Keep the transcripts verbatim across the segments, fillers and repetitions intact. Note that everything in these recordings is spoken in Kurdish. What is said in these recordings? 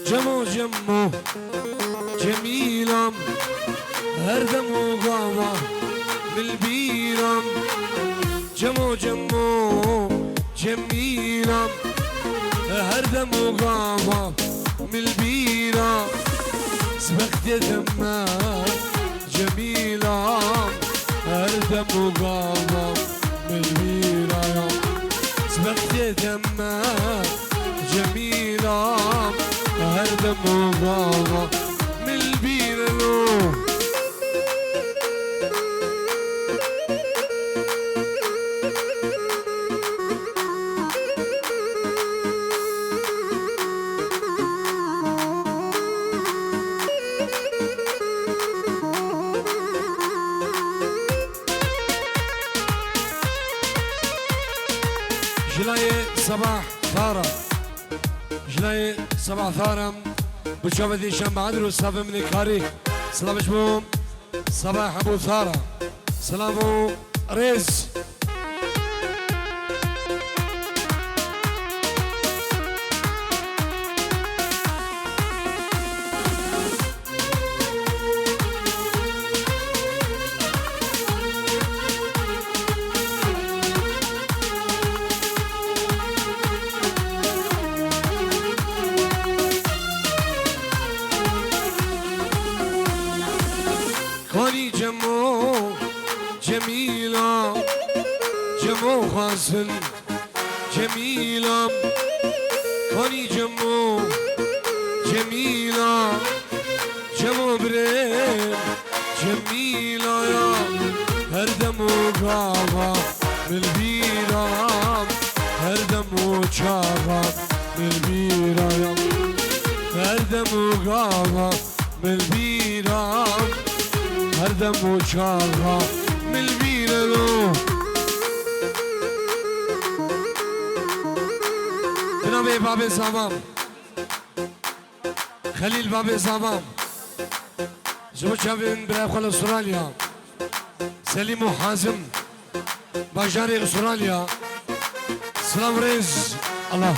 Cemo, Cemo, Cemîlam, her dem û gava min li bîram. Cemo, Cemo, Cemîlam, her dem û gava min li bîra. Sibextê deme Cemîlam, her dem û gava min li bîra ya. Sibextê deme Cemîlam, her dem û gava min li bîra lo. Jilayê Sabah Thara. Jilayê Sabah Thara. Bi çavê dîşan Bahadir û Safê min ê karî. Silav ji bo Sabah Hebû Thara. Silav û rêz. Kanî Cemo, Cemîla, Cemo xwazin, Cemîla, kanî Cemo, Cemîla, Cemo birê, Cemîla ya, her dem û gava min li bîra, her dem û çaxa min li bîra ya, her dem û gava min li bîra, her dem û çaxa min li bîra lo. Bi navê babê Zavan. Xelîl babê Zavan. Ji bo çavên birayê xwe li Australya. Selîm û Hazim. Bajarê Australya. Silav rêz. Allah.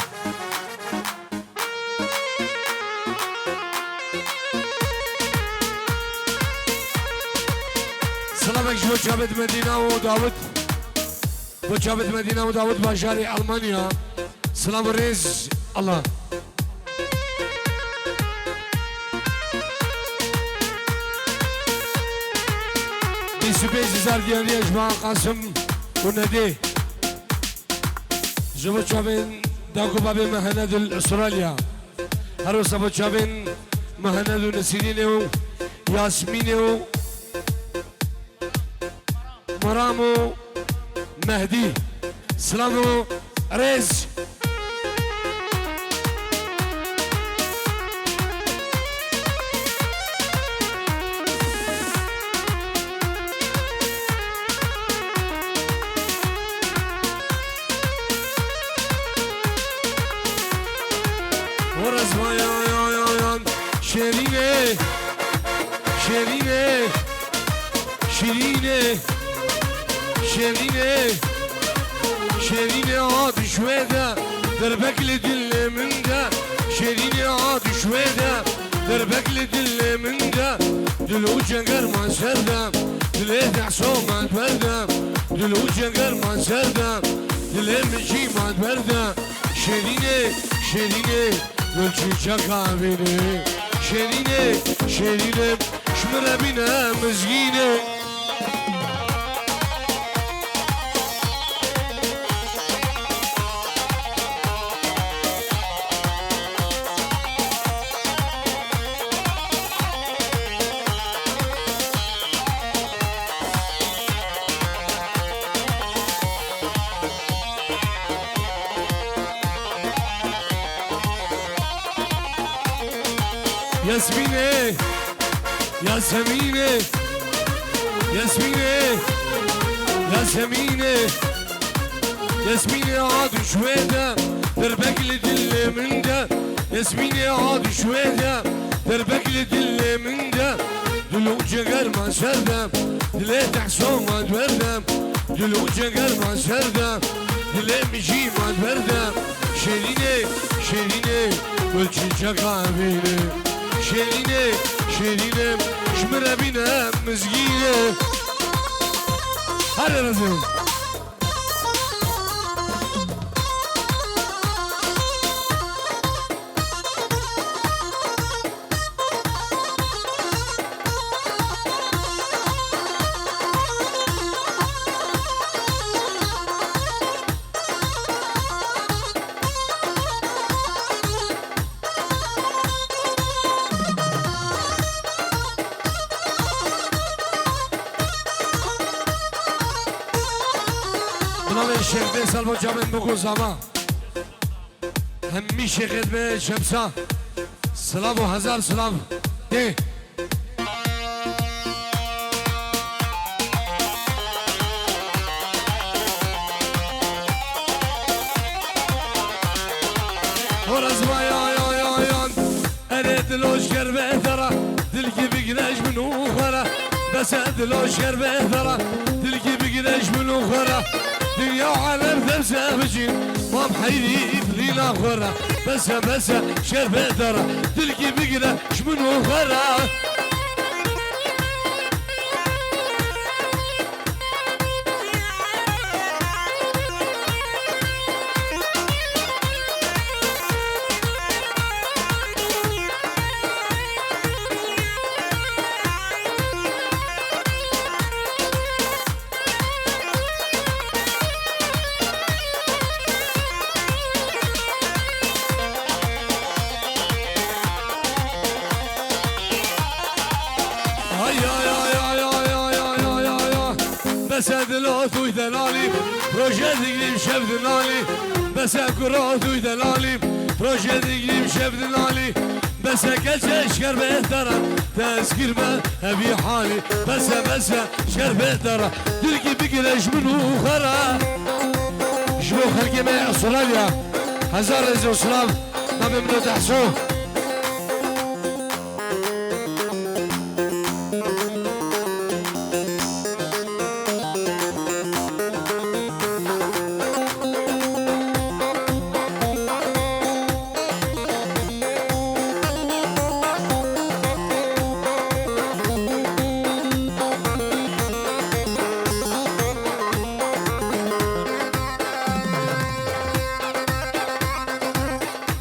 Silavek ji bo çavê Medîna û Dawid. Bo çavê Medîna û Dawid bajarê Almanya. Silav û rêz. Allah. Bîst û pênc hezar diyariye ji ba Qasim û Nedê. Ji bo çavên dako babê Mehenedil Australya. Her wisa bo çavên Mehened û Nesîrînê û Yasmînê û Meram û Mehdî. Silav û rêz. Orez vay ay ay ay ay. Şerîne, şerîne, şirîne, şerîne, şerîne a dişwê de, derbek li dilê min de, şerîne a dişwê de, derbek li dilê min de, dil û ceger man ser de, dilê dehso man ber de, dil û ceger man ser de, dilê min jî man ber de, şerîne, şerîne. Gul çîçeka bîne, şerîne, şerîne, ji min re bîne mizgîne. Yasmînê, Yasemînê, Yasmînê, Yasemînê, Yasmînê a düşwê de, derbek li dilê min de. Yasmînê a düşwê de, derbek li dilê min de. Dil û ceger ma ser de, dilê tehso ma ber de. Dil û ceger ma ser de, dilê min jî ma ber de. Şêrînê, şêrînê, gul çîçeka bînê. Şêrînê, şêrînê, ji min re bîne mizgînê. Her razim. Binavê Şêxdê Selbo Camên Biko Zama. Hemî şêxêt me Şemsa. Silav û hezar silav. Dê. Horaz vay ay ay ay an. Erê dilo şer bedara, dilkî bigire ji min û xwe re. Bes e dilo şer bedara, dilkî bigire ji min û xwe re. Dinya alem tevse bicîn, mam heyrî bilîna xwe re. Bes e, bes e, şer bedara, dilkî bigire ji min û xwe re. Ay, ay, ay. Bes e dilo tu delalî, proje digrîm şev dinalî. Bes e kuro tu delalî, proje digrîm şev dinalî. Bes e keçe şer behtera, te ez kirme hevî halî. Bes e, bes e, şer behtera, dilkî bigire ji min û xwe re. Ji bo xelkê me Astralya, hezar rêz û silav, navê min o Tehso.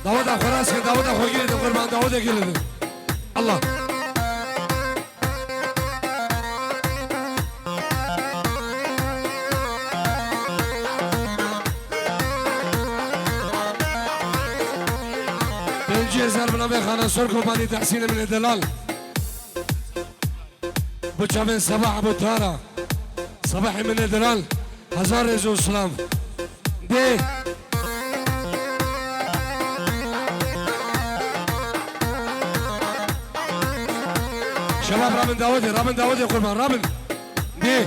Daweta xwe rast kir, daweta xwe girêdin qurban, daweta girêdin. Allah. Pêncî hezar bi navê Xana Sor Kobanî Tehsînê min ê delal. Bi çavên Sebah Ebu Tara. Sebahê min ê delal. Hezar rêz û silav. Dê. Şebab rabin dawetê, rabin dawetê qurban, rabin. Dê.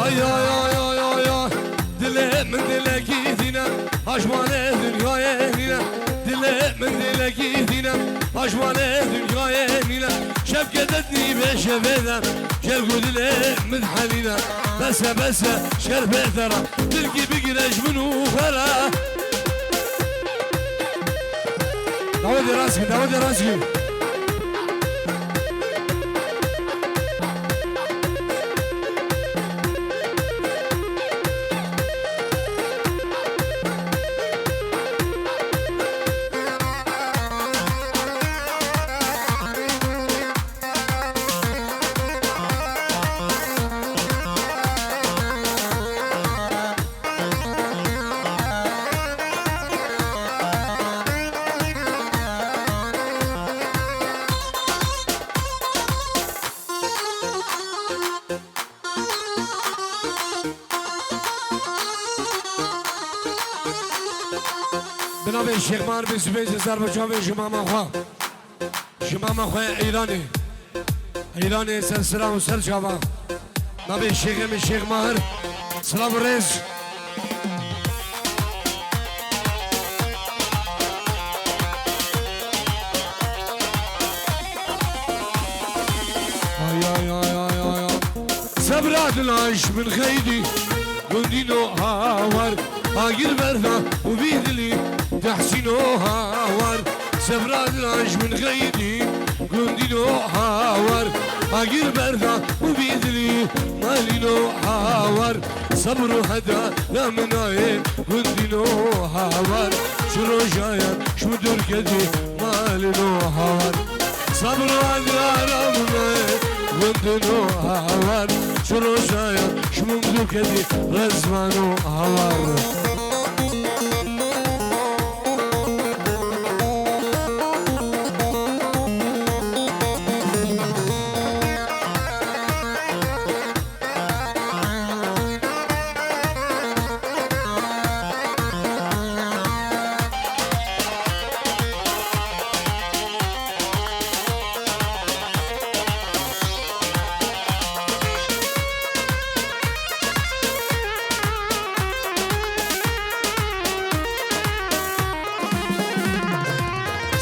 Ay, ay, ay, ay, ay, ay. Dilê min dilekî dîne, aşmanê dinyayê nîne. Dilê min dilekî dîne, aşmanê dinyayê nîne. Şevketet nî bê şevê de, gel ku dilê min helîne. Bes e, bes e, şer bê te re, dilkî bigire ji min û xwe re. Dawetê rast kir, dawetê rast kir. Bi navê Şêx Mahir bin Zubeyr Zerbacan ve ji mama xwe. Ji mama xwe Eyranê. Eyranê ser sira û ser çava. Navê Şêxê min Şêx Mahir. Silav û rêz. Ay, ay, ay, ay, ay, ay. Sebra dilaş min xeydî, gundîno hawar, agir berda û vî dilî dehsîno hawar. Sebra dilaş min xeydî, gundîno hawar, agir berda û vî dilî malîno hawar. Sabr û heda ya min nayê gundîno hawar. Çi rojayan ji min dûr kedî malîno hawar. Sabr û heda ya min nayê gundîno hawar. Çi rojayan ji min dûr kedî rezvano hawar.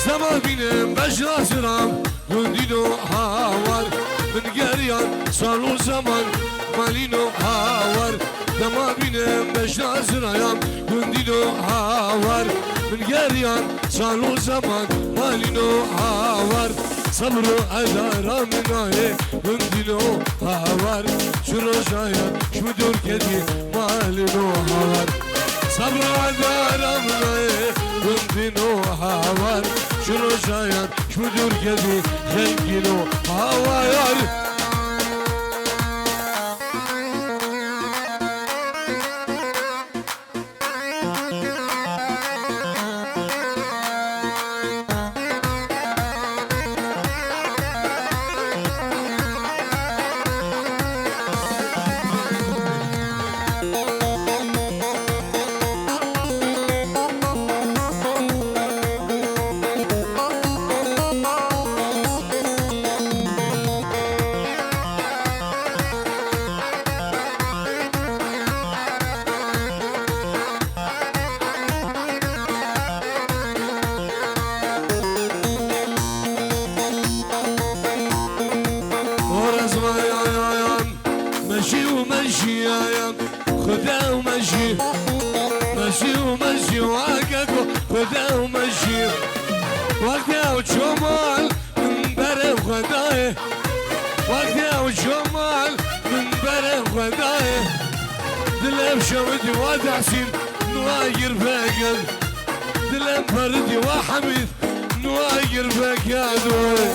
Zema bînim bejna ziram. Gundîno hawar, min geriyan sal û zeman malîno hawar. Dema bînim bejna zirayam, gundîno hawar, min geriyan sal û zeman malîno hawar. Sebr û edara min nayê gundîno hawar. Çi rojayan ji min dûr kedî malîno hawar. Sabra daram nayê gundîno hawar. Çi rojayan ji min dûr kedî xelkîno hawar. Orezmayayan, meşî û meşiyayan, Xuda û meşî, meşî û meşî wake ku Xuda û meşî. Wextê ew çomal min berê xwe dayê, wextê ew çomal min berê xwe dayê. Dilê şewidî wa Dehsîn, nû agir veke. Dilê peridî wa Hemîd, nû agir veke doyê.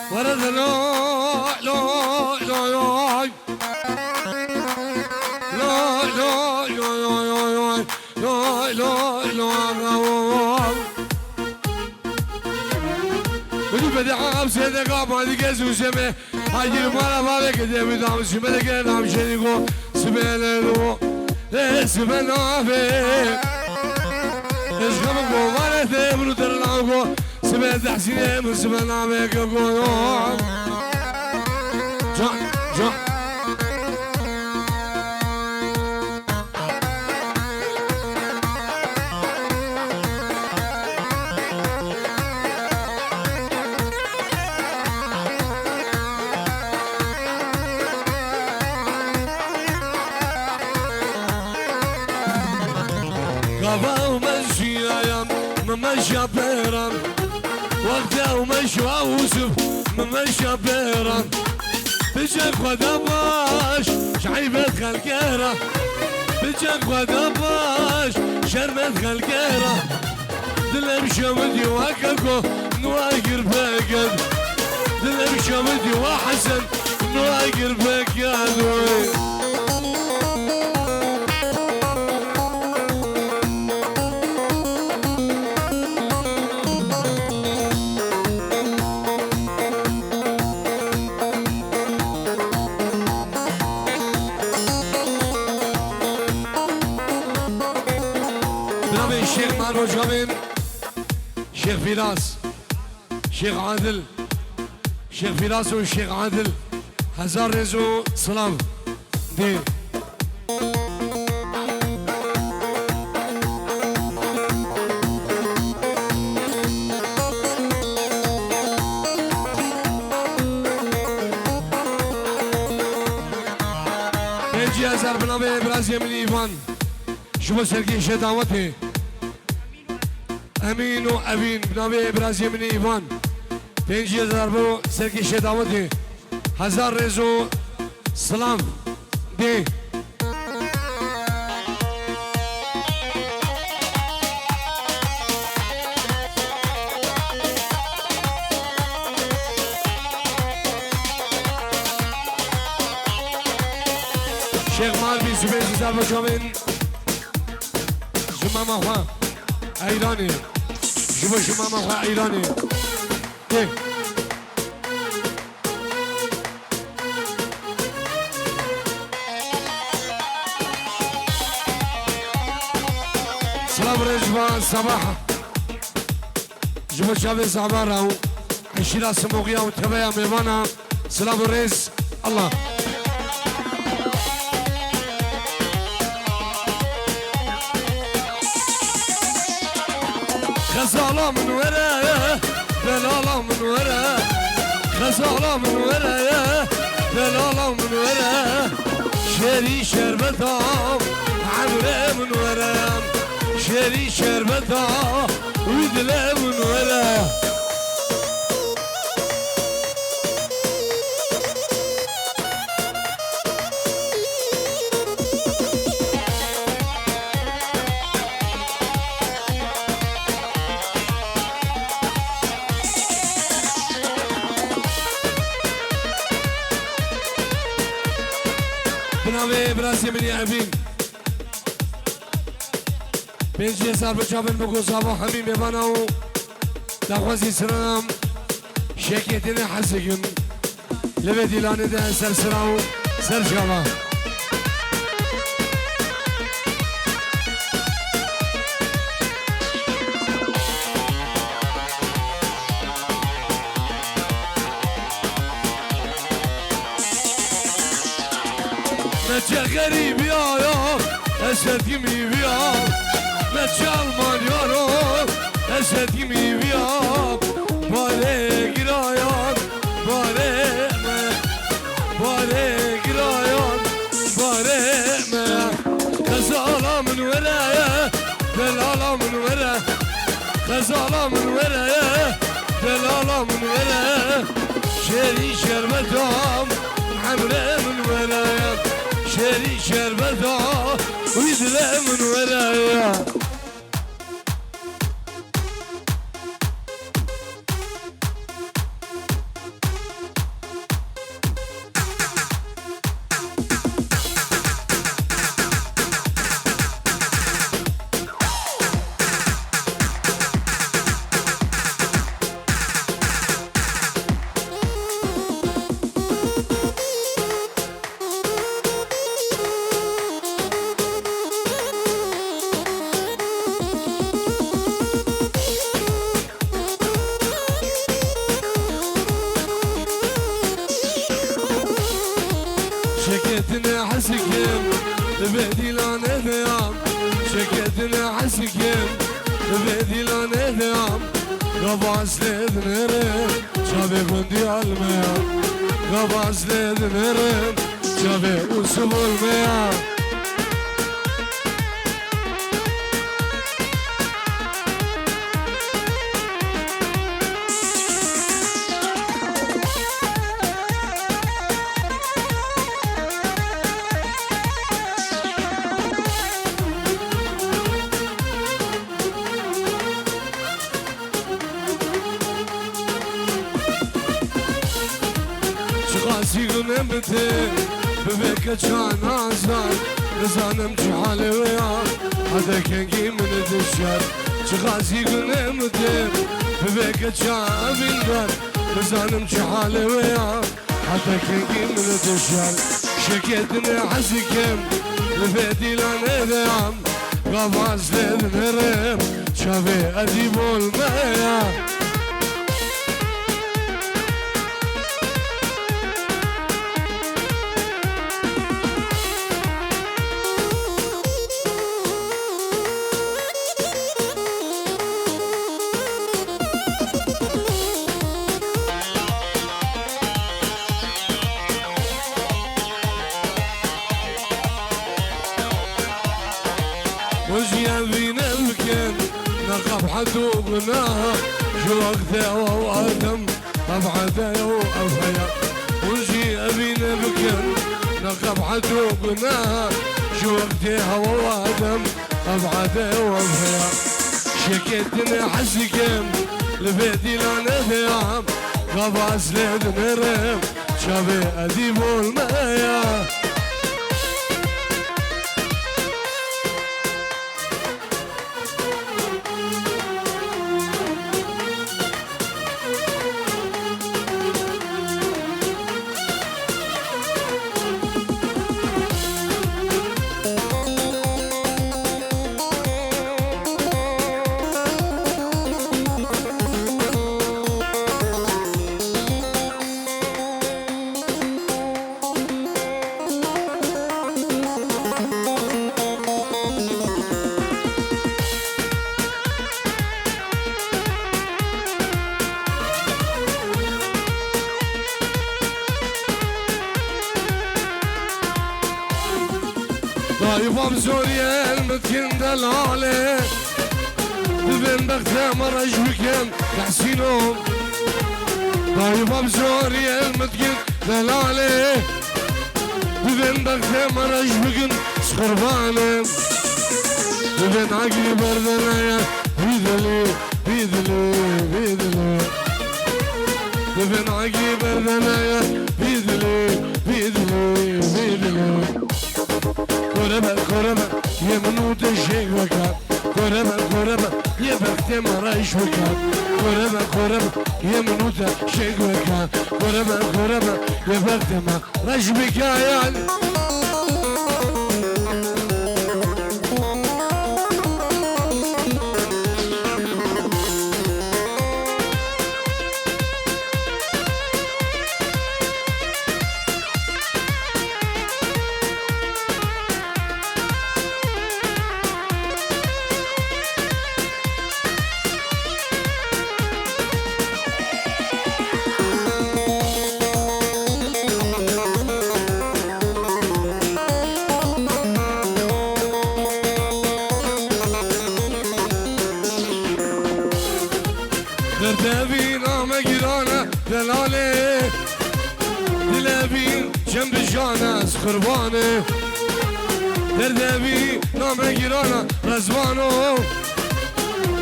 Were de lo, lo, lo, lo. Lo, lo, lo. Lo, lo, lo, lo. Bidû bede am sede ka madi gez û zeme. Hayır mara vale ke de mi dam sime de ke dam şeni go. Sime le lo. Le sime na ve. Eşkam go vale de bunu der na go. Sibê Dehsînê min sibê navê ke goyo. Can, can. Gava û mejiyayam. Min meşa pêran, wexta û meşa Ûsûf, min meşa pêran. Biçe xwe de baş, ji eybet xelke re. Biçe xwe de baş, şermet xelke re. Dilem şewit yo weke ku nû agir peket. Dilem şewit yo wa Hesen nû agir peket. Binavê Şêx Mervo Çavên, Şêx Fîras, Şêx Adil, Şêx Fîras û Şêx Adil, hezar rêz û silav. Dê. Pêncî hezar bi navê birazê min Îvan. Ji bo serkê şedawetê. Emîn û Evîn bi navê birazê min Îvan. Pêncî hezar bo serkê şedawetê. Hezar rêz û silav. Dê. Şêx Malbî Zubêr Zizar bo çavên ji mama xwe Eyranê. Ji bo ji mama xwe Eyranê. Dê. Silav rêz ba Sabah. Ji bo çavê Zabara û eşîra Simoxiya û teveya mêvana. Silav û rêz. Allah. Xezala min were, delala min were. Xezala min were, delala min were. Şêrî şerbeta emrê min were. Şêrî şerbeta wî dilê min were. Bi navê birasê min ê Evîn. Pêncî hezar bo çavên bo ku zava hemî mêvana û daxwazî sirana şeketine hesikim. Li vê dîlanê de ser sira û ser çava. Ne çe xerîbiya ya, ez serkimîviya. Ne çe Almanya ro, ez serkimîviya. Barê girayan, barê me. Barê girayan, barê me. Xezala min were, delala min were. Xezala min were, delala min were. Şêrî şerbeta emrê min were. Şêrî şerbeta wî dilê min were. Şeketine hesikim, vê dîlanê de ya. Şeketine hesikim, vê dîlanê de ya. Gava ez lê dinêrim, çavê gundî almeya. Gava ez lê dinêrim, çavê Ûsûf olmeya. Çi gune min tê bi vê keça nazar, nizanim çi halê wê ya, hede kengî min dişar. Çi xazî gune min tê bi vê keça evîndar, nizanim çi halê wê ya, hede kengî min dişar. Şekê dinê hezî kem li vê dîlanê de ya, gavaz lê dinêrim, çavê edî bol me ya. Hûn jî evîne bikin, ne qebhet û gunaha, ji wextê ew Adem, ev Ede û ev heya. Hûn jî evîne bikin, ne qebhet û gunaha, ji wextê ew Adem, ev Ede û ev heya. Şekê dinê hezî kem, li vê dîlanê de ya, gavaz lê dinêrim, çavê edî bol me ya. Dayê bav zoriyên min dikin delalê, divên bextê me reş bikin, Tehsîno. Dayê bav zoriyên min dikin delalê, divên bextê me reş bikin, ji qurbanê. Divên agirî berdene ye, bî dilî, bî dilî, bî dilî. Divên agirî berdene ye, bî dilî, bî dilî, bî dilî. Korebe, korebe, yê min û te jêk veke. Korebe, korebe, yê bextê me reş bike. Korebe, korebe, yê min û te jêk veke. Korebe, korebe, yê bextê me reş bike. Derdevî name girane delalê, dilevî çem bijane ez qurbanê. Derdevî name girane Rezvano,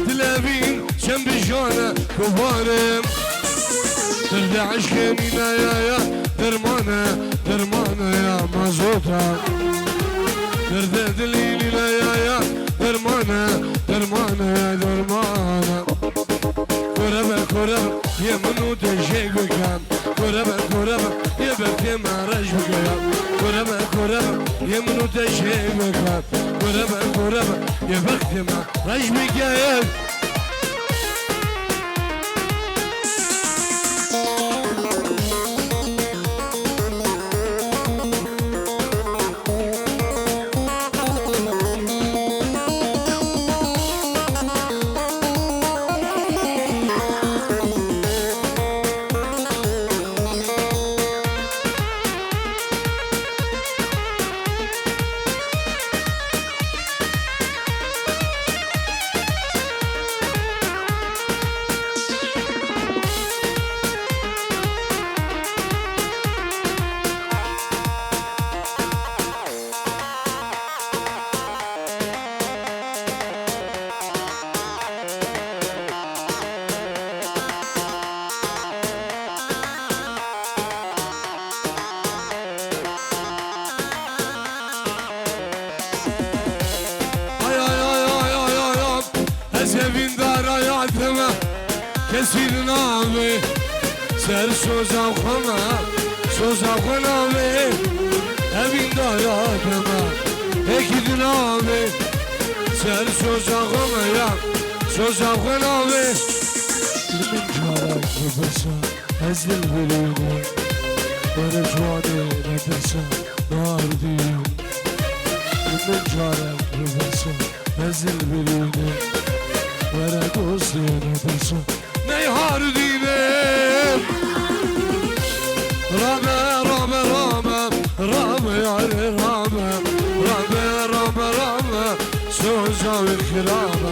dilevî çem bijane kovarê. Derde eşkê nîne ya ya dermane, dermane ya mazota. Derde dilî nîne ya ya dermane, dermane ya dermane. Korebe, korebe, yê min û te jê guke. Korebe, korebe, yê bextê me reş bike ya. Korebe, korebe, yê min û te jê guke. Korebe, korebe, yê bextê me reş bike ya. Devîndara ya dime kesî nabe. Ser soza xwe me, soza xwe nabe. Devîndara dime hekî nabe. Ser soza xwe me ya, soza xwe nabe. Li min carek bipirse, ez dilbirî were ciwanê netirse, nardî. Li min carek bipirse, ez dilbirî were dostê netirse. Ney hardîne. Rabe, rabe, rabe, rabe, yare, rabe. Rabe, rabe, rabe, soza wê xirabe.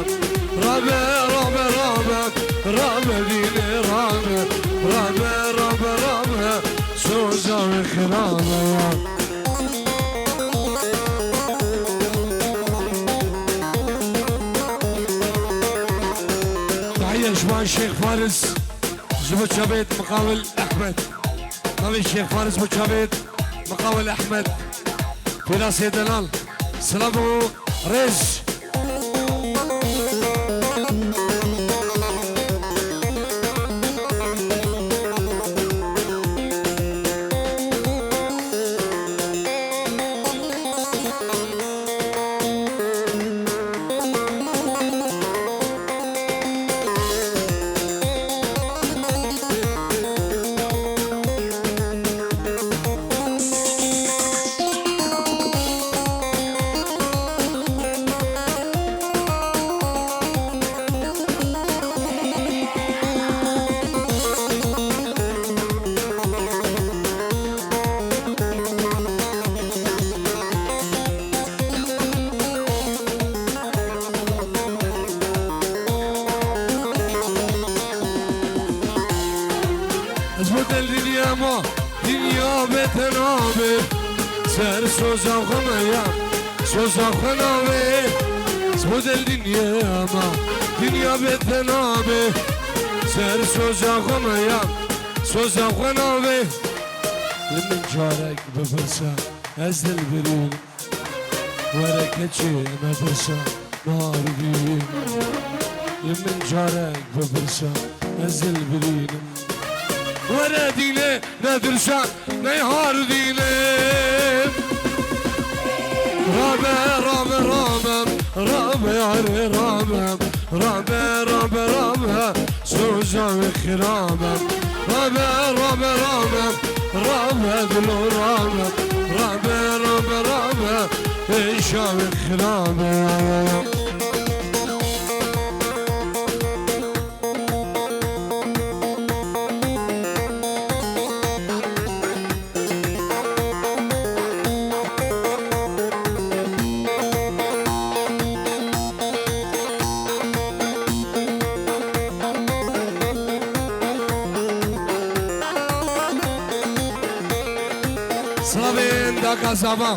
Rabe, rabe, rabe, rabe, dîne, rabe. Rabe, rabe, rabe, soza wê xirabe ya. Tahiye ji van Şêx Faris, ji bo çavêt Miqawil Ehmed. Navê Şêx Faris bo çavêt Miqawil Ehmed. Pêlasê delal. Silav û rêz. Ez bo te li dinya ma, dinya bê te nabe. Ser soza xwe me ya, soza xwe nabe. Ez bo te li dinya ma, dinya bê te nabe. Ser soza xwe me ya, soza xwe nabe. Li min carek bipirse, ez dilbirî were keçê me birsa, nardî. Li min carek bipirsa, ez dilbirînim. Were dîne nedirsa, ney hardîne. Rabe, rabe, rabe, rabe, yare, rabe. Rabe, rabe, rabe, soza wê xirabe. Rabe, rabe, rabe, rabe, dilo rabe. Rabe, rabe, rabe, êşa wê xirabe. Silavên daka zava.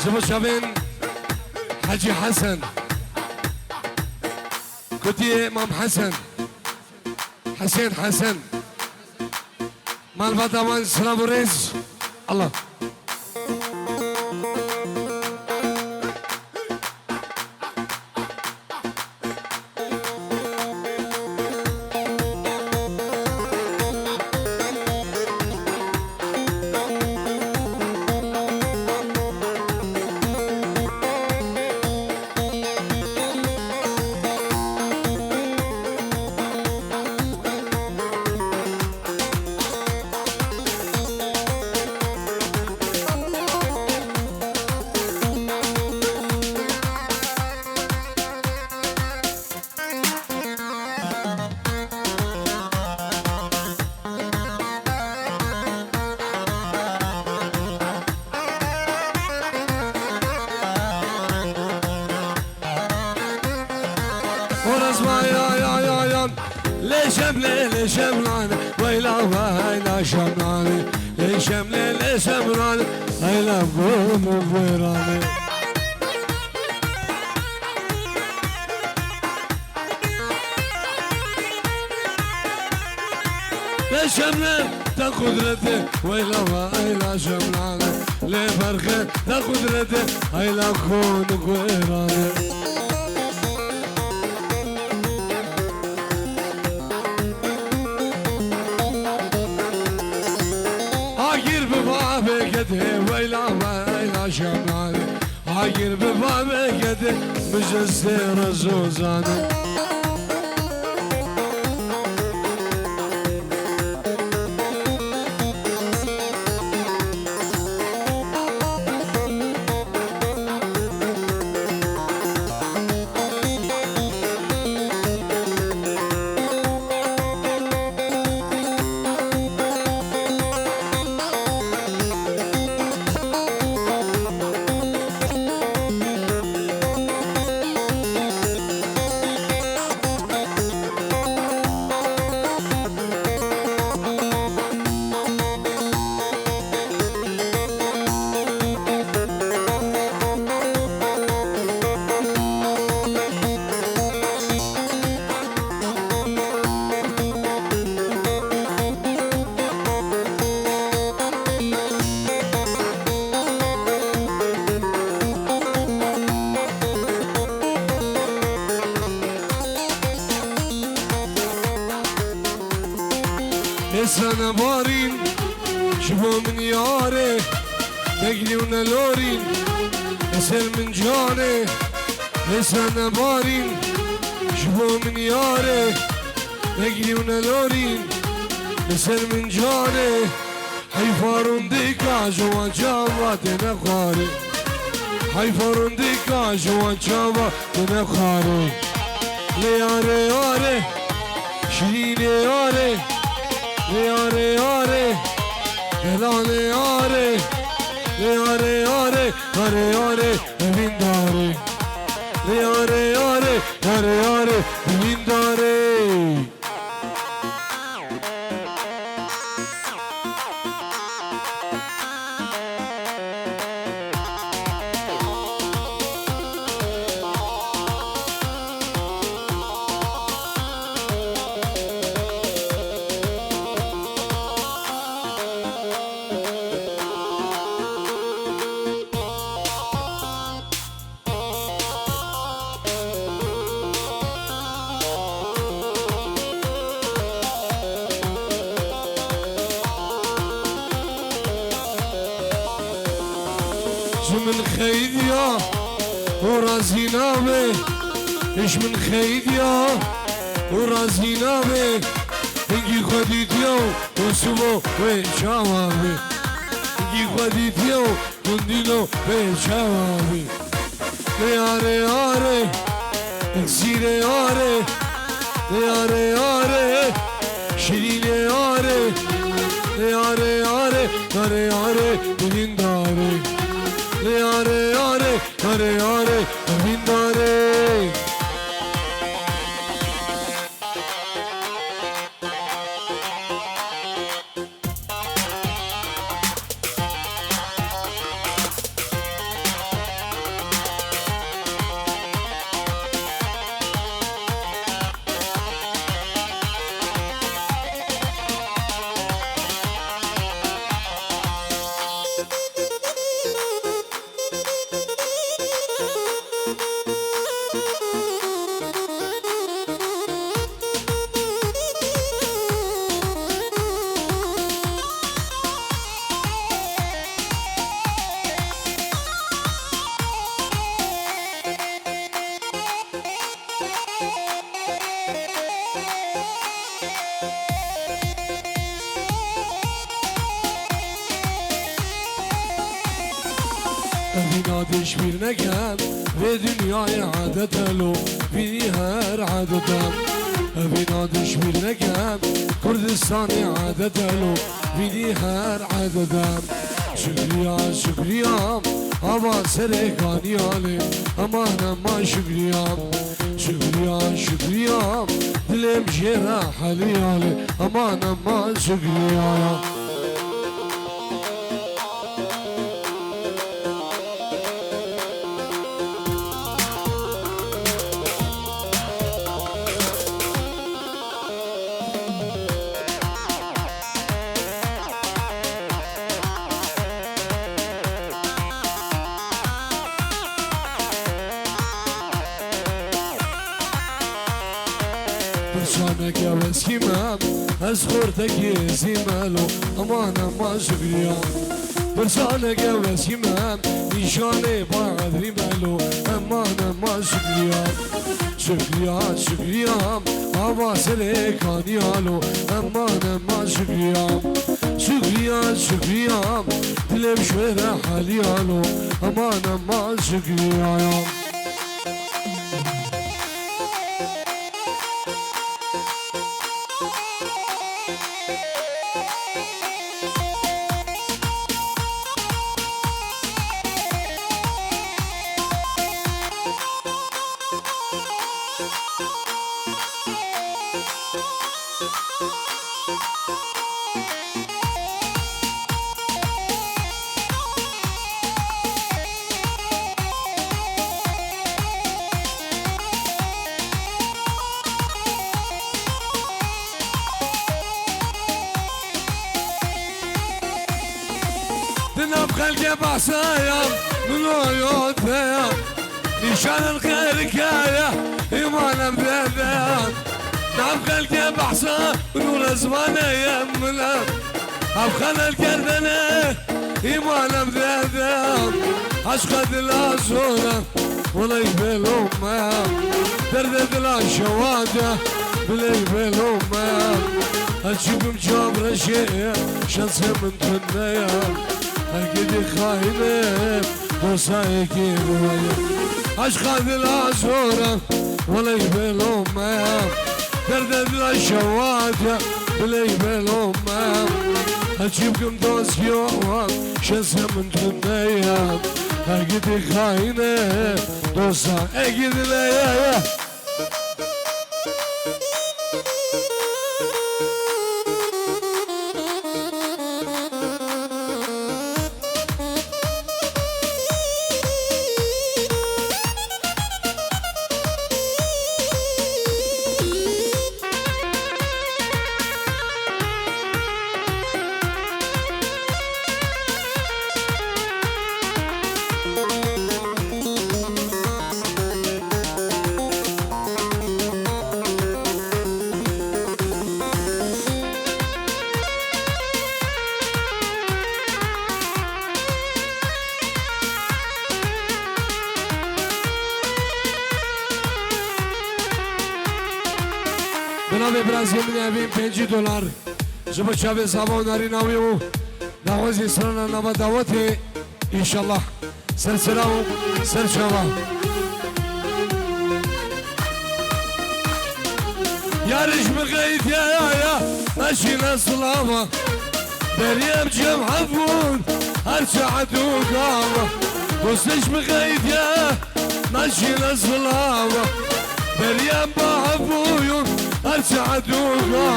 Ji bo çavên Hecî Hesen. Kutiyê Mam Hesen. Hesên Hesen. Malbata wan silav û rêz. Allah. Horazma ya ya ya ya. Lê şemlê, lê şemlane, weyla weyla şemlane. Lê şemlê, lê şemlane, weyla gom û wêrane. Lê şemlê te qudretê, weyla weyla şemlane. Lê berxê te qudretê, heyla kon û wêrane. Bi bavê gedê mijestê re zozane. Êsene barîn ji bo min yarê, neglî û nelorîn li ser min canê. Êsene barîn ji bo min yarê, neglî û nelorîn li ser min canê. Heyfa rûndika ji wan çava têne xwarê. Heyfa rûndika ji wan çava têne xwarê. Lê yarê yarê, şirînê yarê. Lê yarê yarê, helalê yarê. Lê yarê yarê, yarê yarê, evîndarê. Lê yarê yarê, yarê yarê, evîndarê. Ji min xeydiya û razî nabe, ji min xeydiya û razî nabe. Hingî xwe dîtiya û sivo wê çawa be. Hingî xwe dîtiya û Gundîno bê çawa bî. Lê yarê yarê, eksîrê yarê. Lê yarê yarê, şirînê yarê. Lê yarê yarê, yarê yarê, dilîndarê. Lê yarê yarê, yarê yarê, dilîndarê. Evîna dişbîr nekem, vê dinyayê edet e lo, vînî her edet e. Evîna dişbîr nekem, Kurdistanê edet e lo, vînî her edet e. Şukriya, şukriya, ava serê kaniyalê, eman ema şukriya. Şukriya, şukriya, dilêm jê re heliyalê, eman ema şukriya. Pirçaneke weskî me, ez xortekî zî me lo, eman ema şukriya. Pirsaneke wesî me, nîşanê badrî me lo, eman, eman Şukriya. Şukriya, Şukriya, ava serê kaniya lo, eman, eman Şukriya. Şukriya, Şukriya, dilê bi şwêre heliya lo, eman, eman Şukriya ya. Di nav xelkê behsa ya, min o yo te ya. Nîşanên xêrikê ye, îmanem dê de. Nav xelkê behsa, nûre zimanê ye min e. Ev xelelkerdene, îmanem dê de. Eşqa dila zor e, welay belo me. Derdê dila şewat e, biley belo me. Hezçî bim çavreşê, şensê min tune ye. Hegidî xayine, dosa yekî bûye. Eşqa dila zor e, welay belo me. Derdê dila şewat e, biley belo me. Hezçî bikim dost yo, şensê min tune ye. Hegidî xayine, dosa yekî dile ye. Bi navê birazê min evîn pêncî dolar ji bo çavê zava û narîna wî û daxwazî strana nava dawetê, înşallah. Ser sera û ser çava. Yariş mi qeyt ya ya ya, naşîne silava. Beriyem cem hebûn, her saet û gava. Dostiş mi qeyt ya, naşîne silava. Beriyem ba hebûyûn, her saet û gava.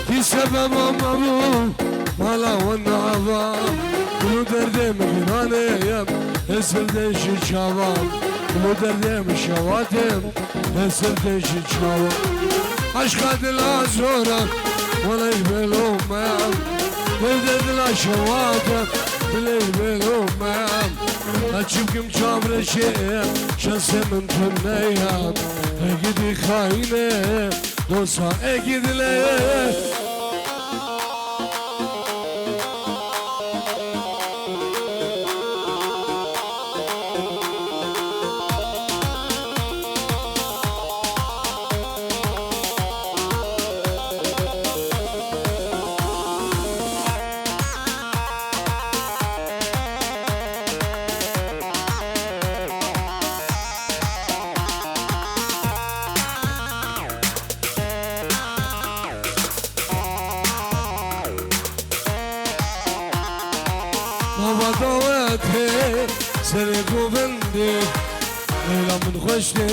Kî sebeba me bû, mala we nava. Gul û derdê min giran e, hesildê ji çavan. Gul û derdê min şewat e, hesildê ji çavan. Eşqa dila zor e, welay belo me. Derdê dila şewat e, biley belo me. Hezçî bikim çavreşê, şensê min tune ye. Hegidî xayine, dosa yekî dile ye. Nava dawetê serê govindê, Leyla min xweş tê,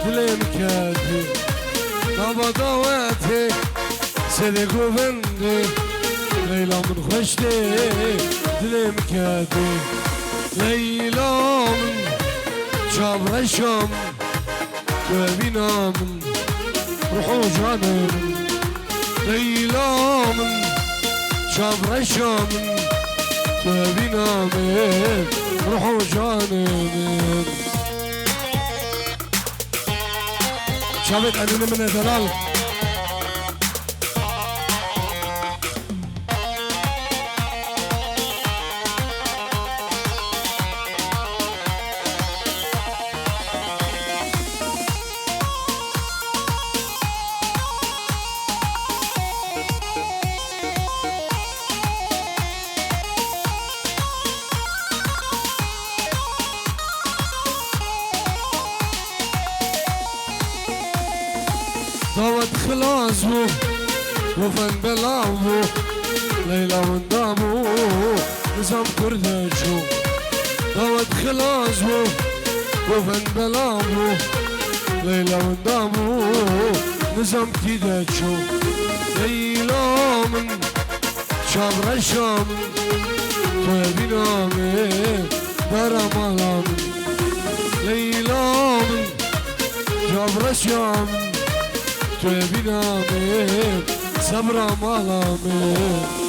dilê min kedê. Nava dawetê serê govindê, Leyla min xweş tê, dilê min kedê. Leyla min, çavreşa min, tu evîna min, ruh û canê min. Leyla min, çavreşa min, tu evîna min, ruh û canê min. Çavê qenînê min e delal. Dawet xilas bû, gofen belav bû, Leyla winda bû, nizam kur de çû. Dawet xilas bû, gofen belav bû, Leyla winda bû, nizam kî de çû. Leyla min, çavreşa min, tu bîna min, dara mala min. Leyla min, çavreşa min, tu bîna min, sebra mala min.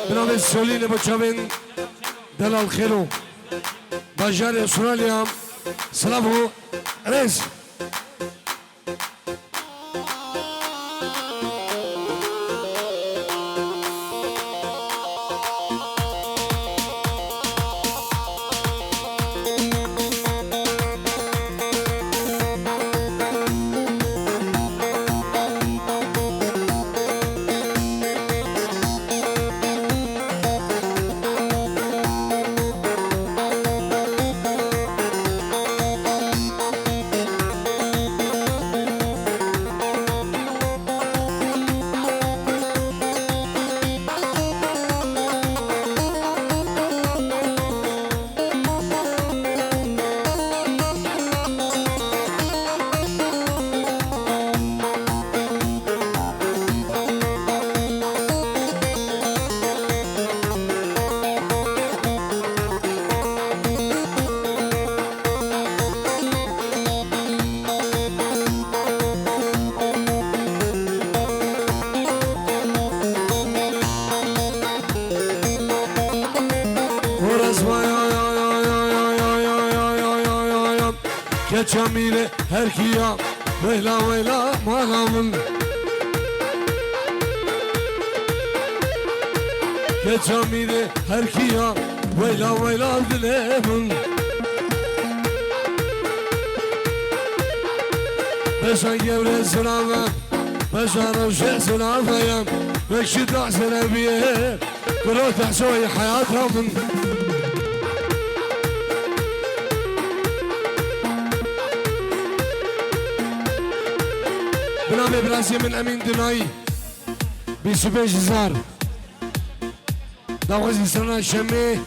Bi navê Solînê bo çavên Delal Xêro, bajarê Astralya, silav û rêz. Horas vay ay ay ay ay ay ay ay ay ay ay ay ay ay. Keça mîrê her kiya, weyla weyla mala min. Keça mîrê her kiya, weyla weyla dilê min. Beşa gewre zirave, beşa rewşe zirave ye, wek şida zire biye. Kuro tehsoyê heyata min. Bi navê birasê min Emîn Dinayî, bîst û pênc hezar. Daxwazî sirna şemê,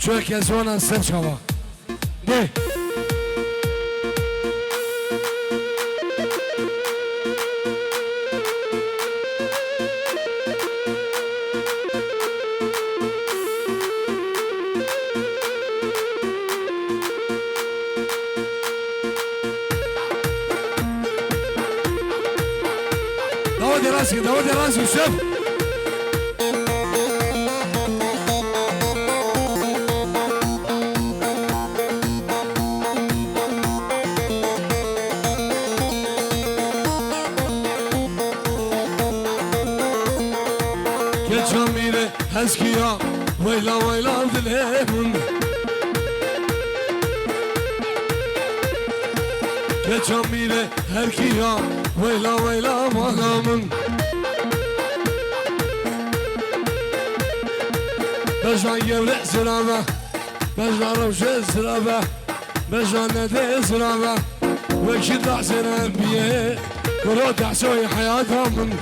çûyeke ziwana ser çava. Dê. Dawa deras, dawa deras Yusuf. Keça mîrê hezkiya, weyla weyla dilê min. Keça mîrê her kiya, weyla weyla mala min. Beja yewre zirave, beja rewşe zirave, beja nedê zirave, wekî dahsê re biye, kuro dahsoyê heyata min.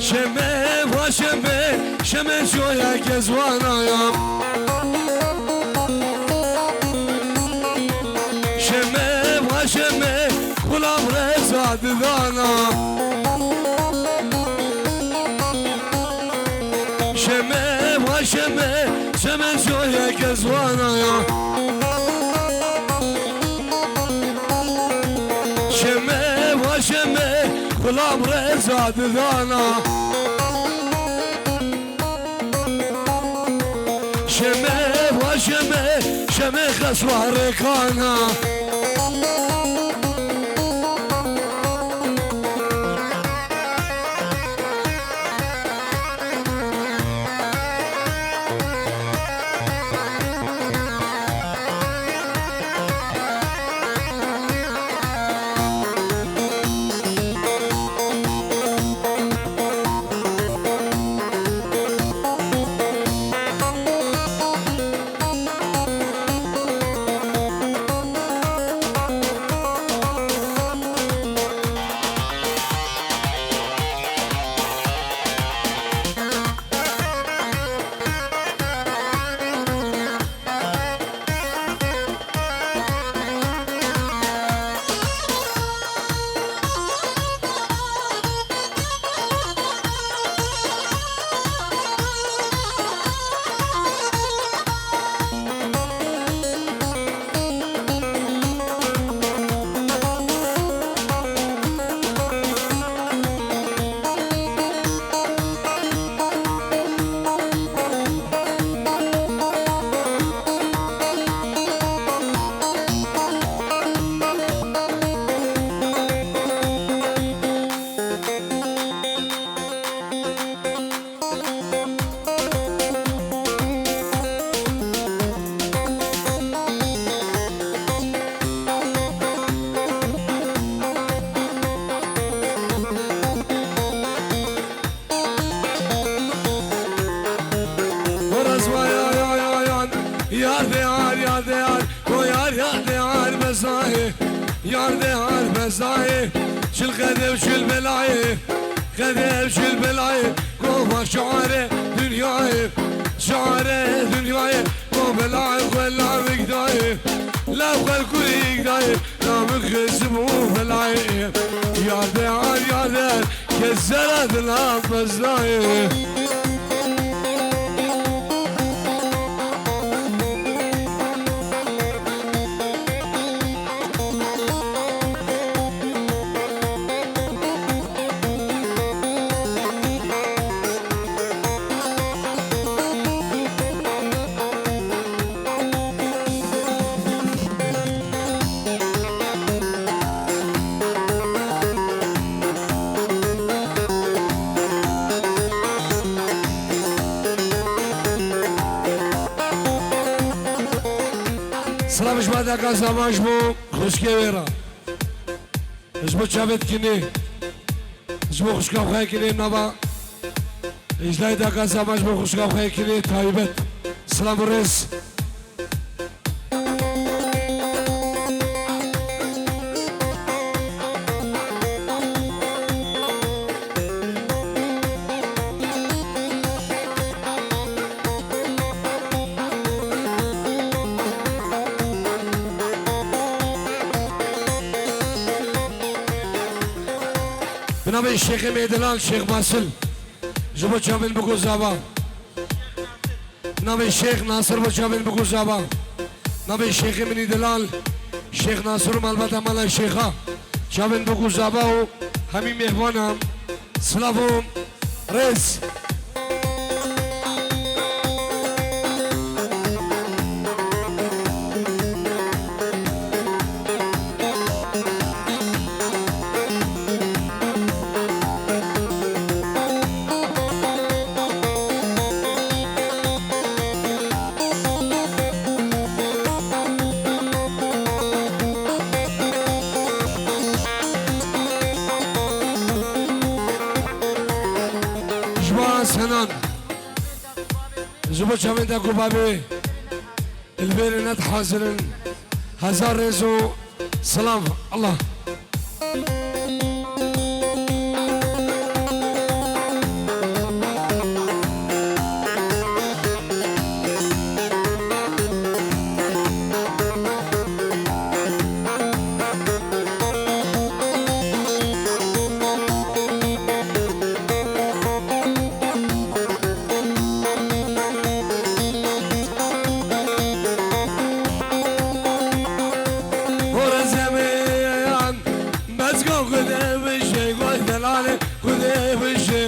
Şeme va şeme, şeme joya kezwana ya. Şeme va şeme, xulam reza didana. Şeme va şeme, şeme joya kezwana ya. Şeme va şeme, xulam reza didana. Demê xeswa rêkana. Horaz vay ay ay ay an. Yar de yar, yar de yar. Ko yar, yar de yar bezayê. Yar de yar bezayê. Çil qede û çil belayê. Qede û çil belayê. Ko va şare dinyayê. Şare dinyayê. Ko belayê xwe lavik dayê. Lav xwe kurik dayê. Namik xizim û belayê. Yar de yar, yar de yar. Kes zera dila bezayê. Silav ji me deka zaman ji bo xwişkê wê re. Ji bo çavê dikinê. Ji bo xwişka xwe yekî nava. Îjdayê daka zaman ji bo xwişka xwe yekî taybet. Silav û rêz. Bi navê Şêxê Mêdilan, Şêx Basil. Ji bo çavên bigozava. Navê Şêx Nasir bo çavên bigozava. Navê Şêxê min î delal, Şêx Nasir û malbata mala Şêxa. Çavên bigozava û hemî mêhvana. Silav û rêz. Ji bo Senan, ji bo çavên dek û bavê. Li vêrê ne dihazir in. Hezar rêz û silav. Allah. Hore zemeyan, bezgo Xwedê bişê, goy delale Xwedê bişê.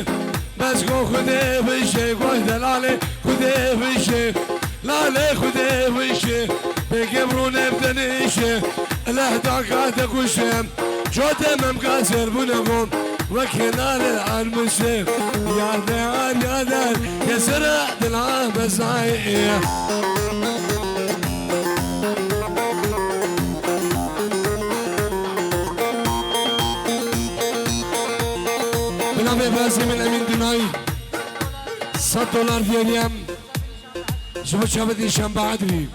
Bezgo Xwedê bişê, goy delale Xwedê bişê. Lale Xwedê bişê, Gebru nebdenişe, leh daka dekuşe, cote memka serbune gom, ve kenare armuşe, yar de ar yar der, kesere dila bezai. Binavê Brazîmil Emîn Dunay, sed dolar diyeriyem, ji bo çavê dîşan baad bî.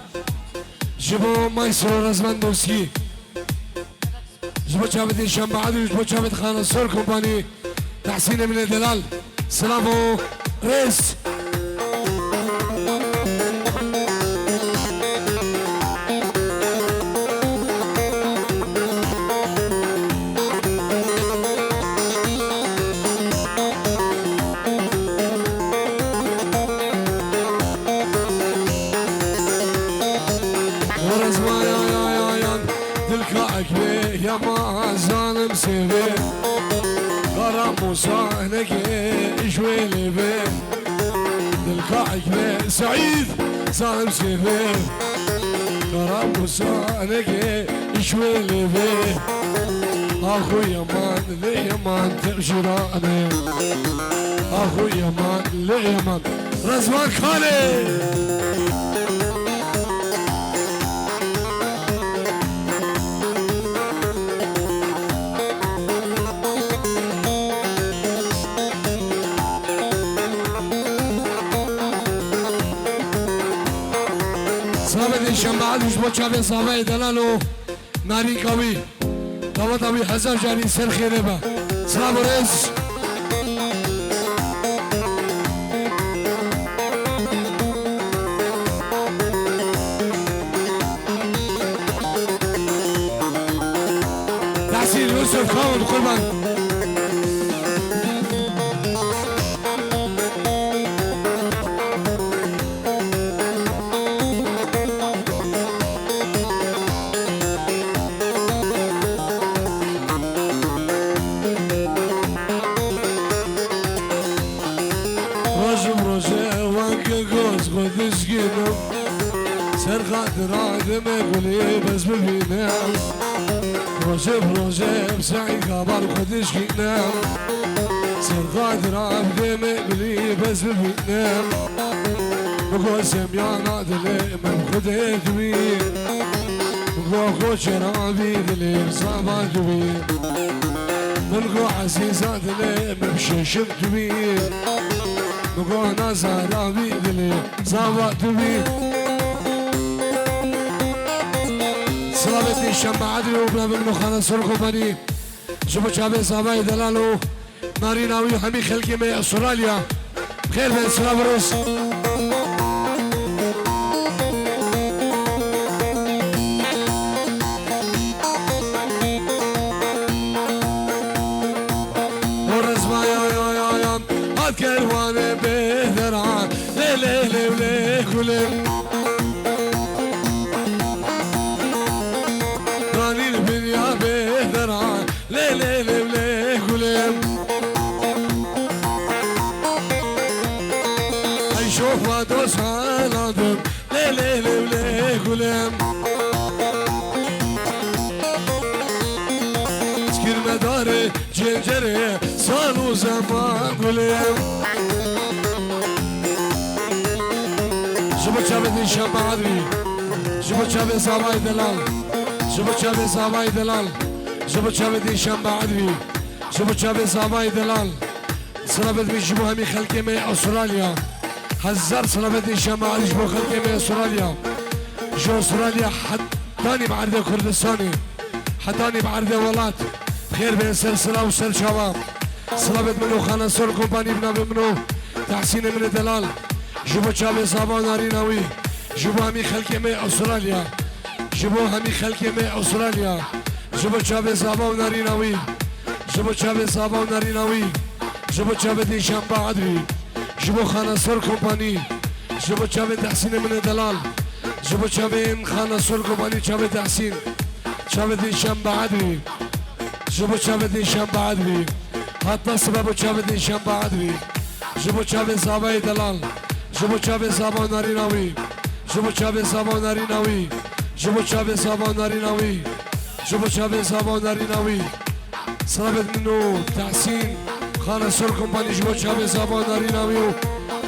Ji bo Maestro Rezvan Doskî. Ji bo çavê dîşan baad bî, ji bo çavê Xana Sor Kompanî. Tehsînê min ê delal. Silav û rêz. Dilka ekbê yama zalim sêvê. Kara Musa neke ji wê lêvê. Dilka ekbê Seîd zalim sêvê. Kara Musa neke ji wê lêvê. Axu yeman lê yeman tev jîrane. Axu yeman lê yeman. Rezvan Kalê. Silavê dîşan baad ji bo çavê zavayê delal û narînka wî. Daweta wî hezar carî ser xêrê be. Silav û rêz. Tahsîn Yusuf Kawun Kurban. Rojim roje weke goz xwe dizgînim. Ser xatira deme gulê bez bibînim. Rojim roje bi saî kabar xwe dizgînim. Ser xatira deme gulê bez bibînim. Biko semyana dilê min xudê dibî. Biko xo çera bî dilê min zava dibî. Min go ezîza dilê min bi şeşim dibî. Min go nazara bî dilê zava dibî. Silavê dîşan baad bî û bila min û Xana Sor Kompanî. Ji bo çavê zavayê delal û Narîna wî hemî xelkê me Astralya. Xêr be, silav û rêz. O rezma ya, ya, ya, ya. Hat kerwanê bêdera. Lê, lê, lê, lê, gulê. Ranî li bin ya bêdera. Lê lê lê lê gulê. Ey şofa dost haladim. Lê lê lê lê gulê. Kirmedarê cencerê sal û zeman gulê. Ji bo çavê dîşan baad bî. Ji bo çavê zavayê delal. Ji bo çavê zavayê delal. Ji bo çavê dîşan baad bî. Ji bo çavê zavayê delal. Silavê dibî ji bo hemî xelkê me Astralya. Hezar silavê dîşan baad ji bo xelkê me Astralya. Ji Astralya hetanî bi erdê Kurdistanê. Hetanî bi erdê welat. Xêr bên ser silav û ser çava. Silavê min û Xana Sor Kompanî bi navê min û Tehsînê min ê delal. Ji bo çavê zava û narîna wî. Ji bo hemî xelkê me Astralya. Ji bo hemî xelkê me Astralya. Ji bo çavê zava û narîna wî. Ji bo çavê zava û narîna wî. Ji bo çavê dîşan baad wî. Ji bo Xana Sor Kompanî. Ji bo çavê Tehsînê min ê delal. Ji bo çavên Xana Sor Kompanî çavê Tehsîn. Çavê dîşan baad wî. Ji bo çavê dîşan baad bî. Hata sibe bo çavê dîşan baad bî. Ji bo çavê zavayê delal. Ji bo çavê zava û narîna wî. Ji bo çavê zava û narîna wî. Ji bo çavê zava û narîna wî, ji bo çavê zava û narîna wî, silavêt min û Tehsîn, Xana Sor Kompanî ji bo çavê zava û narîna wî û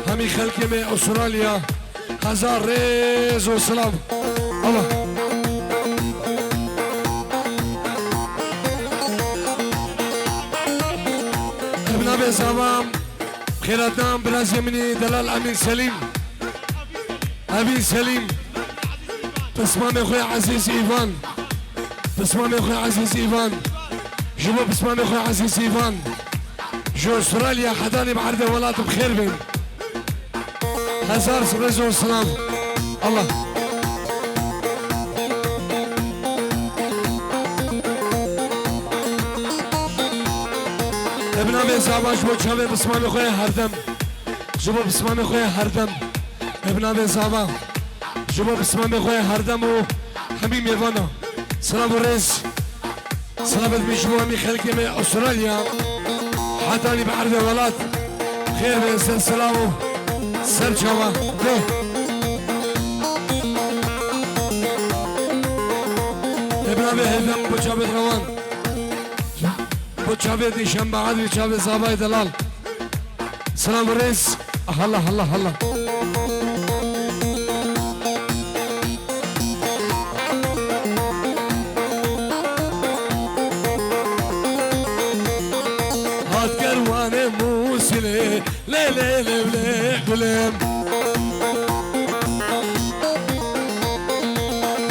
hemî xelkê me Astralya, hezar rêz û silav. Allah. Ev navê zava, xêratan birazê min ê delal Emîn Selîm. Evîn Selîm, pismamê xwe ezîz Îvan, pismamê xwe ezîz Îvan, ji bo pismamê xwe ezîz Îvan, ji Astralya hetanî bi erdê welat bi xêr bên. Hezar rêz û silav. Allah. Ev navê zava ji bo çavê pismamê xwe herdem. Ji bo pismamê xwe herdem. Ev navê zava. Ji bo pismamê xwe herdem û hemî mêvana. Silav û rêz. Silavêt min ji bo hemî xelkê me Astralya. Hetanî bi erdê welat. Xêr be, ser silav û ser çava. De. Ev navê hêdem bo çavêt rewan. Bo çavêt nîşan be, edrî çavê zavayê delal. Silav û rêz. Halla, halla, halla. Hat kerwanê Mûsilê, lê, lê, lê, lê, gulê.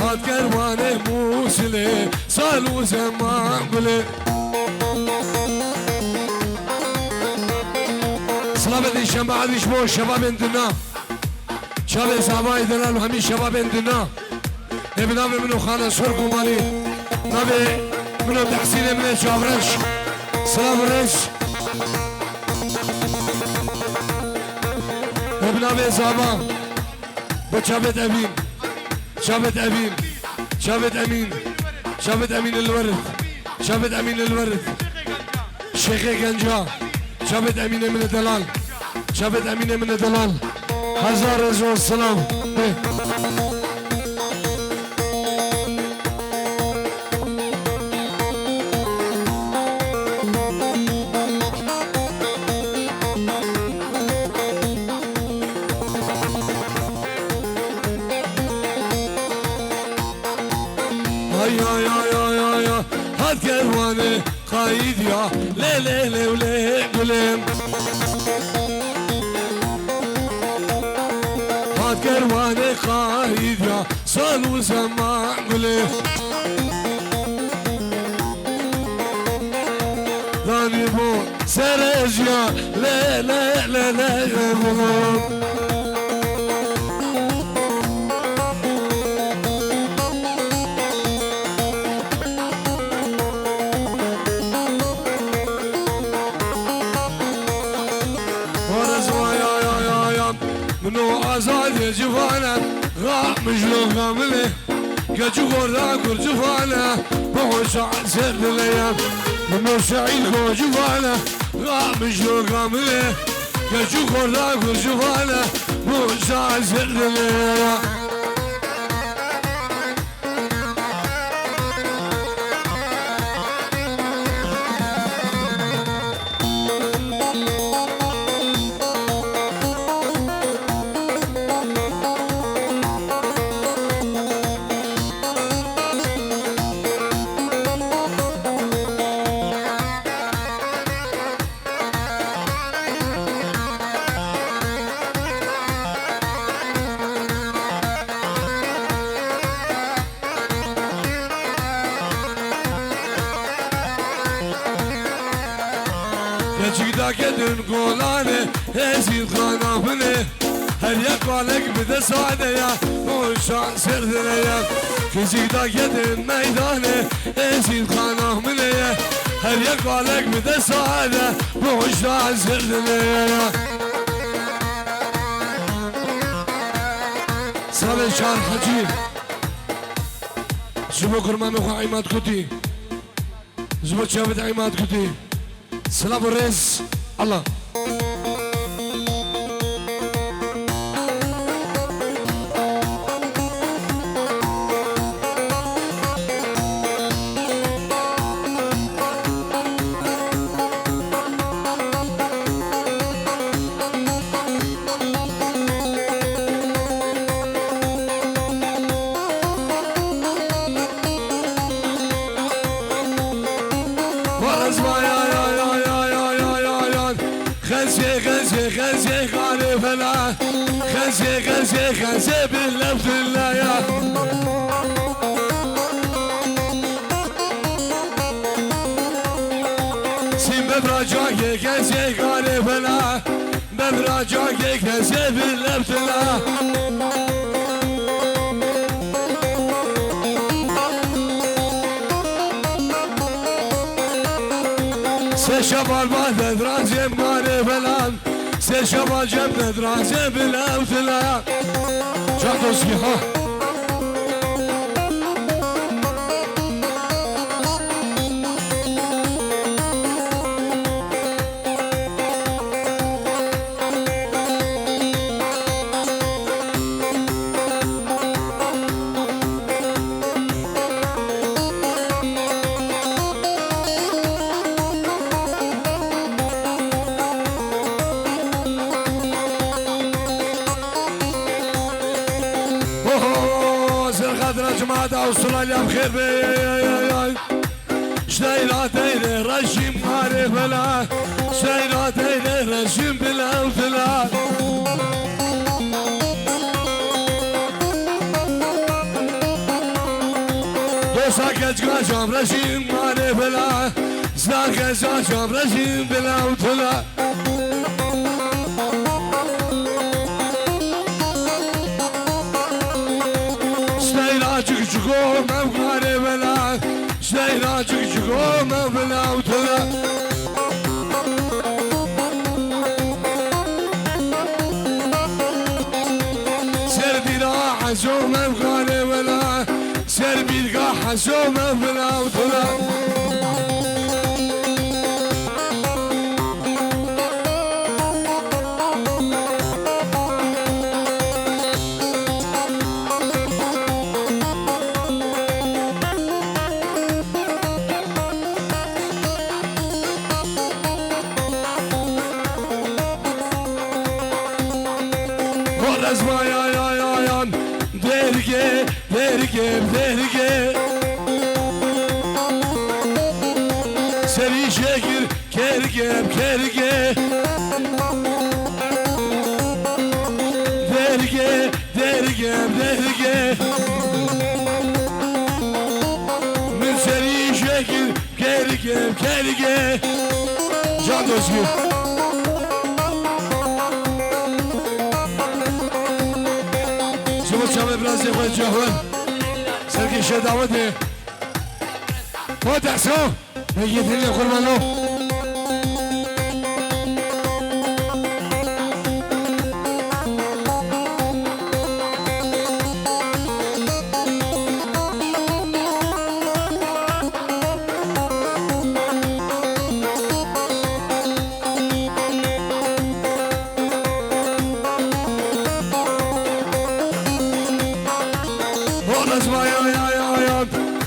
Hat kerwanê Mûsilê, sal û zeman gulê. Silavêt nîşan be, edrî ji bo şebabên duna. Çavê zavayê delal û hemî şebabên duna. Ê bi navê min û Xana Sor Kompanî. Navê min û Tehsînê min ê çavreş. Silav û rêz. Ê bi navê zava. Bo çavêt Evîn. Çavêt Evîn. Çavêt Emîn. Çavêt Emîn li wir. Çavêt Emîn li wir. Şêxê Genca. Çavêt Emînê min ê delal. Çavêt Emînê min ê delal. Hezar rêz û silav. Bê. Ay, ay, ay, ay, ay, ay. Hat kerwanê qayîdiya, lê, lê, lê, lê, gulê. Hat kerwanê qayîdiya, sal û zeman gulê. Danî bo sereciya, lê, lê, lê, lê, lê, gulê. Min o azadê civane, xa mijlo gamilê. Keçû xorda kur civane, bi hoşa ser dileye. Min o şehîd xo civane, xa mijlo gamilê. Keçû xorda kur civane, bi hoşa ser dileye. Keçik dake dün kolane, ezil kana bile. Her yak kalek bir de sade ya, boşa serdire ya. Keçik dake dün meydane, ezil kana bile. Her yak kalek bir de sade, boşa serdire ya. Salih Şar Hacı. Ji bo kurmanê xwe Îmad Kutî. Ji bo çavêt Îmad Kutî. Silav û rêz. Allah. Xezê, xezê, xezê, xarê fela. Xezê, xezê, xezê, bi lewtila ya. Sîn bevra cayê, xezê, xarê fela. Bevra cayê, xezê, bi lewtila. Sê şeval ba dedrazê marê velan. Sê şeval cem dedrazê bilewtila. Çak doskî ha. Oho, zirxat recmada Avustralya bixêr be. Ji deyra deyrê rejîm marê vela, ji deyra deyrê rejîm bilewtila. Dosa keçka cam rejîm marê vela, zar keçka cam rejîm bilewtila. Steyra çik çiko mevkarê vela, steyra çik çiko mevla utula. Serbîra hezo mevkarê vela, Serbîrga hezo me bila û tira. Xwarezma ya, ya, ya, yan, derge, derge, derge. Serî şekir, kerge, kerge. Derge, derge, derge. Min serî şekir, kerge, kerge. Can dostum. Ji bo çavê birazê xwe cihwe. Serkê şedawetê. Xwe derso. Peyê dilê xurmano. Xwarezma ya, ya, ya, ya.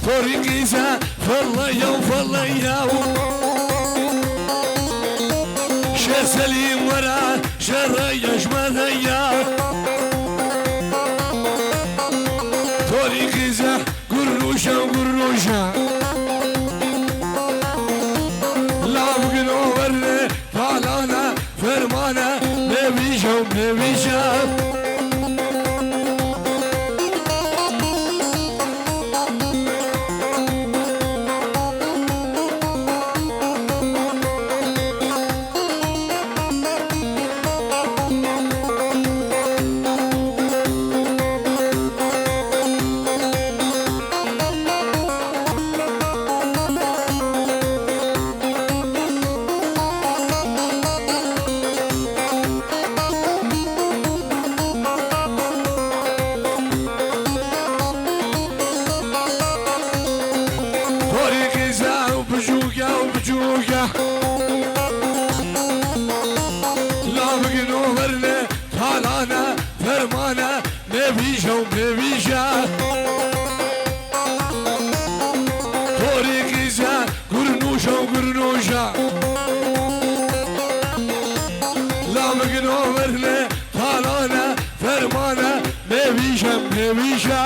Torî qîze, fırlaya, fırlaya. Şeh Selîm were, şerreya, şmerreya. Torî qîze, gurrûşa, gurrûşa. Lav gino were, Talana, fermana, mevîja û mevîja. Torî qîze û biçûke û biçûke. Lavik no verne, talane, fermane, mevîje û mevîje. Torî qîze, gurnûşe û gurnûşe. Lavik no verne, talane, fermane, mevîje, mevîje.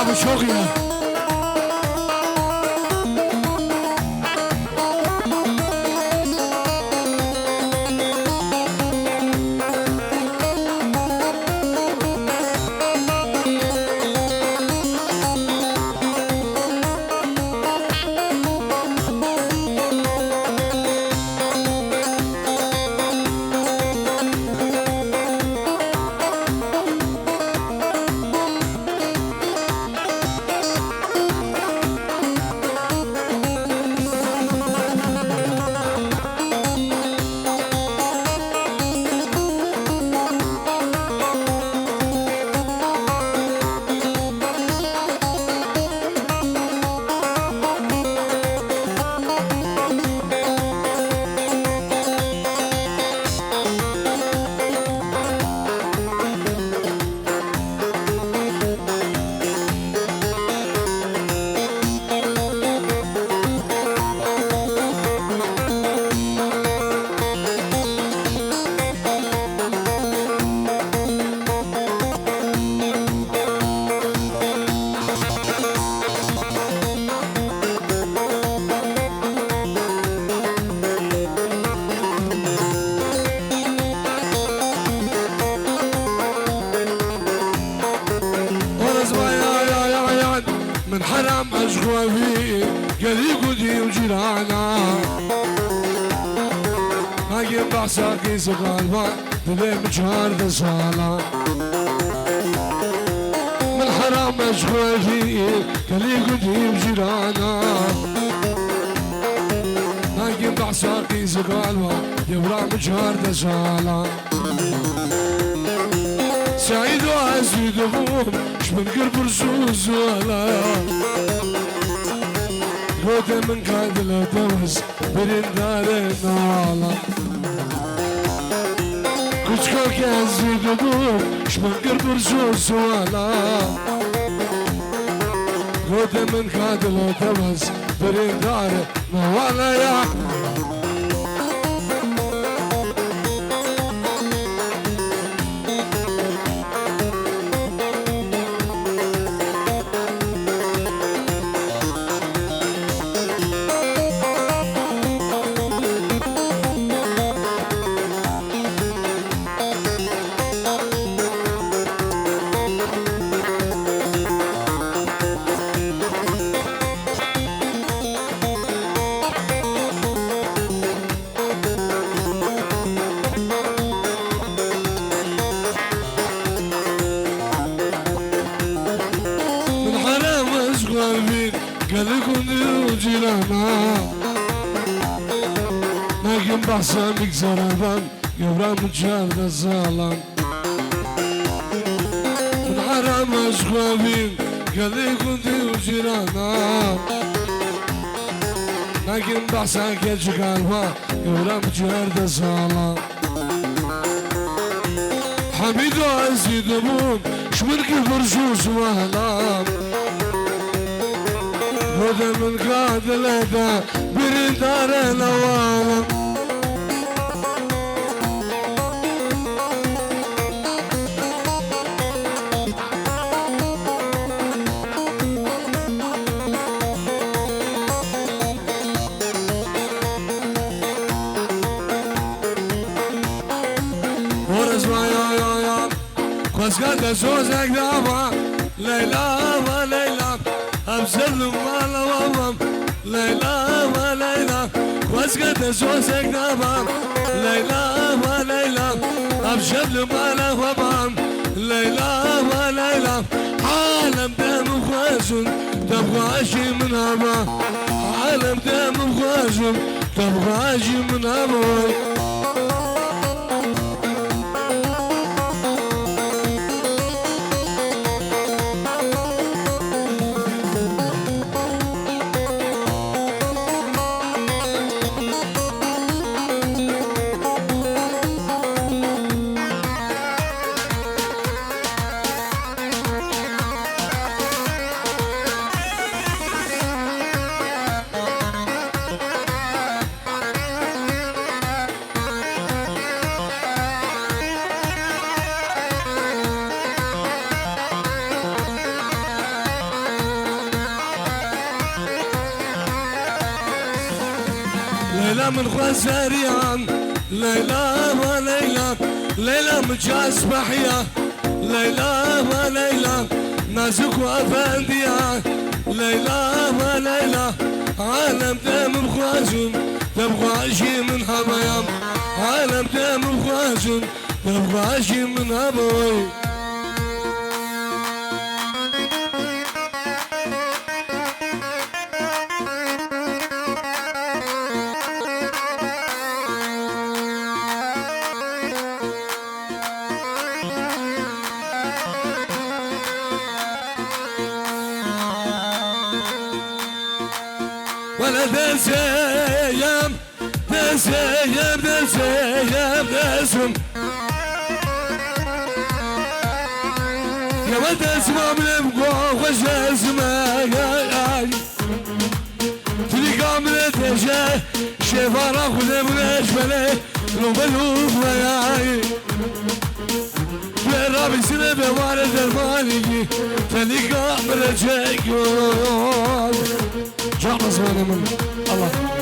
Abi çok iyi. Orez vay ay ay ay ay. Min heram ez xwe vî gelî gundî û cîrana. Nagên behsa qîz û galvan dilê min çardeh sala. Min heram ez xwe vî gelî gundî û cîrana. Nagên behsa qîz û galvan yê bira min çardeh sala. Seydo ez dibûm ji bin kir pirz û suala. Gote min ka dile dewez birîndarê nala. Kuçkok ez dibûm ji bin kir pirz û suala. Gote min ka dile dewez birîndarê nala ya. Min herem ez xwe vî gelê gundî û cîrana. Nakim behsa mîgzeradan, gewra min çardeh salan. Min herem ez xwe vî gelê gundî û cîrana. Nakim behsa keçikan wa, gewra min çardeh salan. Hemîdo ez dibûm ji min kî xurş û siwalan. Gote min ka dile de birîndarê newalan. Orez vay ay ay ay. Xwezga te sozek dava, Leyla ve Leyla. Em zerlim mala wavam, Leyla ve Leyla. Xwezga te sozek dava, Leyla ve Leyla. Em zerlim mala wavam, Leyla ve Leyla. Alem dem xwezin, dem xweşî min hava. Alem dem xwezin, Tebxajî min hemû. Leyla min xwezeriyan, Leyla ve Leyla, Leyla min cas behiya, Leyla ve Leyla, nazik û efendiya, Leyla ve Leyla, alem te min xwazin, te xwajî min hemeyam, alem te min xwazin, te xwajî min hemeyam. Wele dezeyem, dezeyem, dezeyem, dezum. Yewe dezmam lem go xweş dezme, ay, ay. Tilîka min e teje, şêvara xwedê min e ji belê, lobe lûk veyayî. Tu ê rabîsine be ware dermanî, telîka min e çek yol. Can zimanê min, Allah.